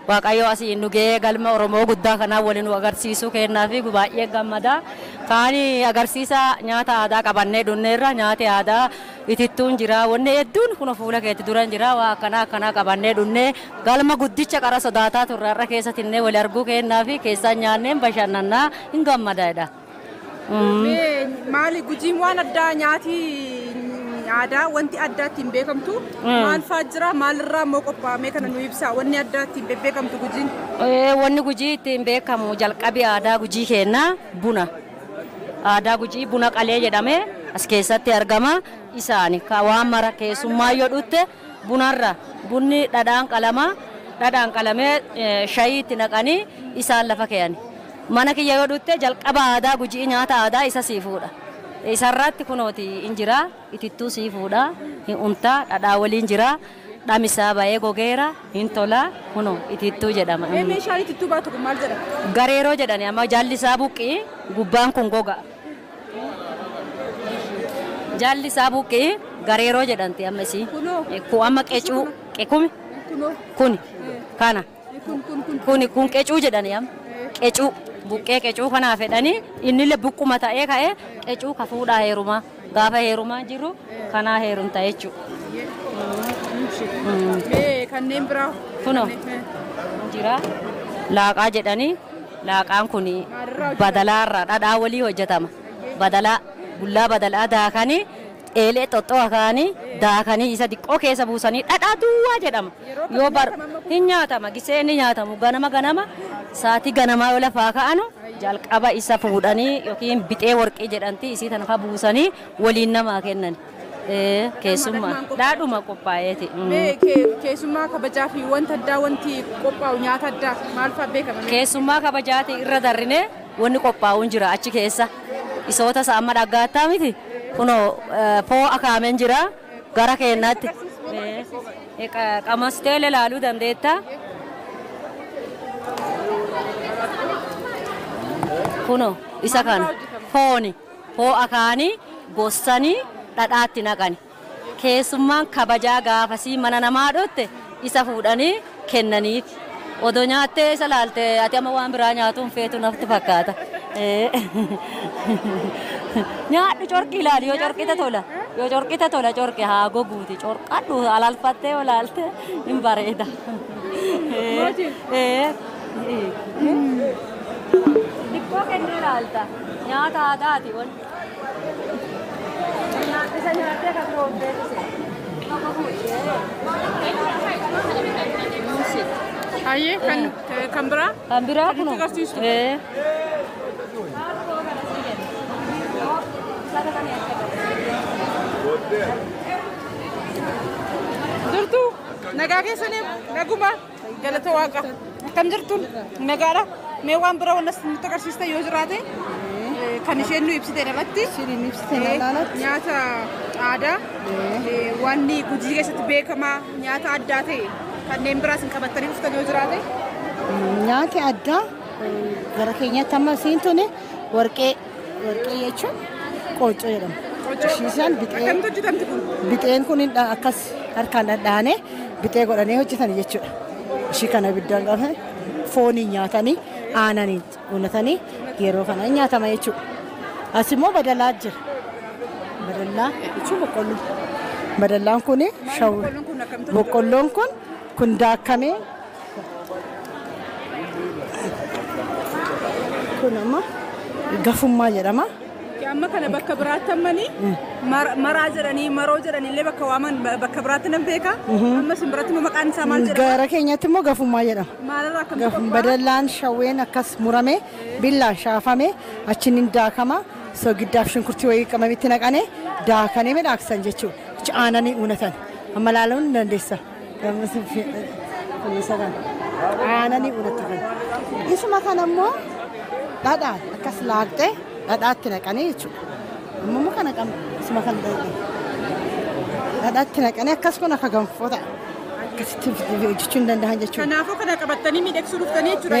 Waaqayyo asii nu ga'ee galma Oromoo guddaa kanaa waliin nu agarsiisuu kennaa fi baay'ee gammada. Kaan agarsiisa nyaata aadaa qabannee dhunneerra nyaati aadaa itittuun jira wanni hedduun kun fuula keetti duran jira waa akkanaa akkanaa qabannee dhunnee galma guddicha qara sodaataa turre har'a keessatti wal arguu kennaa fi keessaan nyaanneen bashannannaa hin gammadaadha. Maali Gujiin waan addaa nyaati aadaa wanti addaa ittiin beekamtu maal fa'aa jira maalirraa immoo qophaa'amee kana nu ibsa wanni addaa ittiin beekamtu Gujiin? Wanni Gujii ittiin beekamu jalqabi aadaa Gujii kennaa buna. Aadaa Gujii buna qalee jedhamee as keessatti argama isaani waan mara keessummaa yoo dhutte bunarra bunni dhadhaan qalama dhadhaan qalamee shayii itti naqanii isaan lafa keeyani. Mana kiyya yoo dhutte jalqaba aadaa Gujii nyaata aadaa isa siifuudha. Isarratti kunooti hin jira itittuu siifuudha hin untaa dhadhaa waliin jira dhamisaa ba'ee gogeera hin tola kunoo itittuu jedhama. Meeshaan itittuu baatu kun maal jedhama? Gareeroo jedhani amma jalli isaa buqqii gubbaan kun goga. Jalli isaa buqqii gareeroo jedhamti amma isii. Kun amma qecuu qekumi kuni kana kuni kun qecuu jedhani amma qecuu. Buqqee qecuu kanaa fedhanii innillee buqquma ta'ee ka'ee qecuu ka fuudhaa heerumaa gaafa heerumaa jiru kanaa heerumta jechuudha. Kanneen biraa. Kunoo jira laaqaa jedhanii laaqaan kun badalaarraa dhadhaa walii hojjetama. Badalaa bullaa badalaa daakanii eelee xoxxo'a kaanii daakanii isa xiqqoo keessa buusanii dhadhaa duwwaa jedhama. Yoo bar hin nyaatama gisee inni nyaatamu ganama ganama saatii ganamaa yoo lafaa ka'anu jalqaba isa fuudhanii yookiin bixee warqii jedhamti isii tana fa buusanii waliin namaa kennan. Keessummaa dhaadhuma qophaa'eeti. Keessummaa kabajaa fi wanta addaa wanti qophaa'u nyaata addaa maal fa'aa beekama? Keessummaa kabajaati irra darrine wanni qophaa'uun jira achi keessa. Isoota isa amma dhaggaattaa miti. Kunoo foo akaameen jira gara keenyaatti. Qamastee ilaaluu dandeetta. Kunoo isa kana fooni foo akaanii gossanii dhadhaatti naqani. Keessummaan kabajaa gaafasii mana namaa dhotte isa fuudhanii kennaniif. Odoo nyaattee isa laaltee ati amma waan biraa nyaatuun feetu nafti fakkaata. Nyaadhu corqii ilaali yoo corqite tola yoo corqite tola corqi haa goguuti corqadhu alalfattee yoo laalte hin bareeda. Xiqqoo kennee laalta nyaata aadaati wanti. Isa nyaattee kan biroo hin beeksise. Ayyee kan biraa? Kan biraa kunoo. Jirtu nagaa keessanii naguma galata waaqa akkam jirtu nagaadha mee waan biraa wanna nutti agarsiiste yoo jiraate kan isheen nu ibsite irratti nyaata aadaa wanni Gujii keessatti beekamaa nyaata addaa ta'e kanneen biraas hin qabattanii dhuftan yoo jiraate. Nyaati addaa gara keenyatti amma isiin tuni warqee warqee jechuun qooccoo jedhama. Ishiisaan bixee Akkamitti hojjetamti kun? Bixeen kun akkas harkaan dhadhaanee bixee godhanii hojjetan jechuudha. Ishii kana ibiddaan qabanii fooniin nyaatanii aananiin unatanii yeroo kana nyaatama jechuudha. As immoo badalaa jira. Badallaa jechuun boqqolloo. Badallaan kun boqqolloon kun kun daakamee kun amma gafummaa jedhama. Amma kana bakka biraatti ammanii maraa jedhanii maroo jedhanii illee bakka waaman bakka biraatti nan beeka. Amma isin biratti immoo maqaan isaa maal jedhama? Gara keenyatti immoo gafummaa jedhama. Maalirraa akkamitti qophaa'a? Badallaan shawween akkas muramee billaan shaafamee achiin hin daakama. Soogiddaaf shunkurtii wayii qamamitti naqanee daakanii midhaaksan jechuudha. Achi aananii unatan. Amma laaluun ni dandeessa. Kunuunsa kana. Aananii unatu kana. Isuma kana immoo dhadhaan akkas laaqxee dhadhaatti naqanii jechuudha. Amma immoo kana qabna. Isuma kana dhadhaatti naqanii akkas kun akka ganfoo ta'a. Akkasitti hojjechuu hin danda'an jechuudha. Kanaafuu kana qabattanii miidhagsuu dhuftanii jechuudha.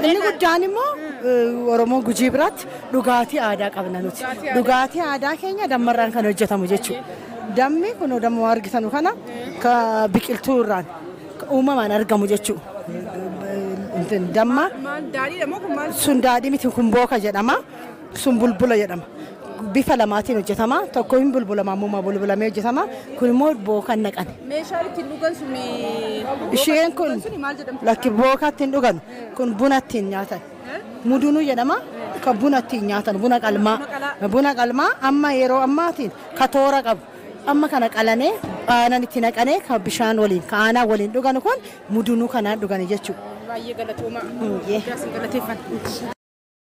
Inni guddaan immoo Oromoo Gujii biraatti dhugaatii aadaa qabna nuti. Dhugaatii aadaa keenya dammarraan kan hojjetamu jechuudha. Dammi kun damma argitanu kana biqiltuu irraan uumamaan argamu jechuudha. Damma. Maal daadhiidha moo kun maal? Sun daadhii miti, kun booka jedhama. Sun bulbula jedhama. Bifa lamaatiin hojjetama. Tokko hin bulbulama, ammuma bulbulamee hojjetama. Kun immoo bookan naqan. Meeshaan ittiin dhugan sun Isheen kun suni maal jedhamti? Lakki, booka ittiin dhugan kun buna ittiin nyaatan. Mudunuu jedhama. Kan buna ittiin nyaatan buna qalmaa. Buna qalmaa amma yeroo ammaatiin ka toora qabu. Amma kana qalanee aanan itti naqanee kan bishaan waliin ka aanaa waliin dhugan kun mudunuu kanaan dhugani jechuudha. Baay'ee galatoomaa. Iyyee. Guddaa isin galateeffanna.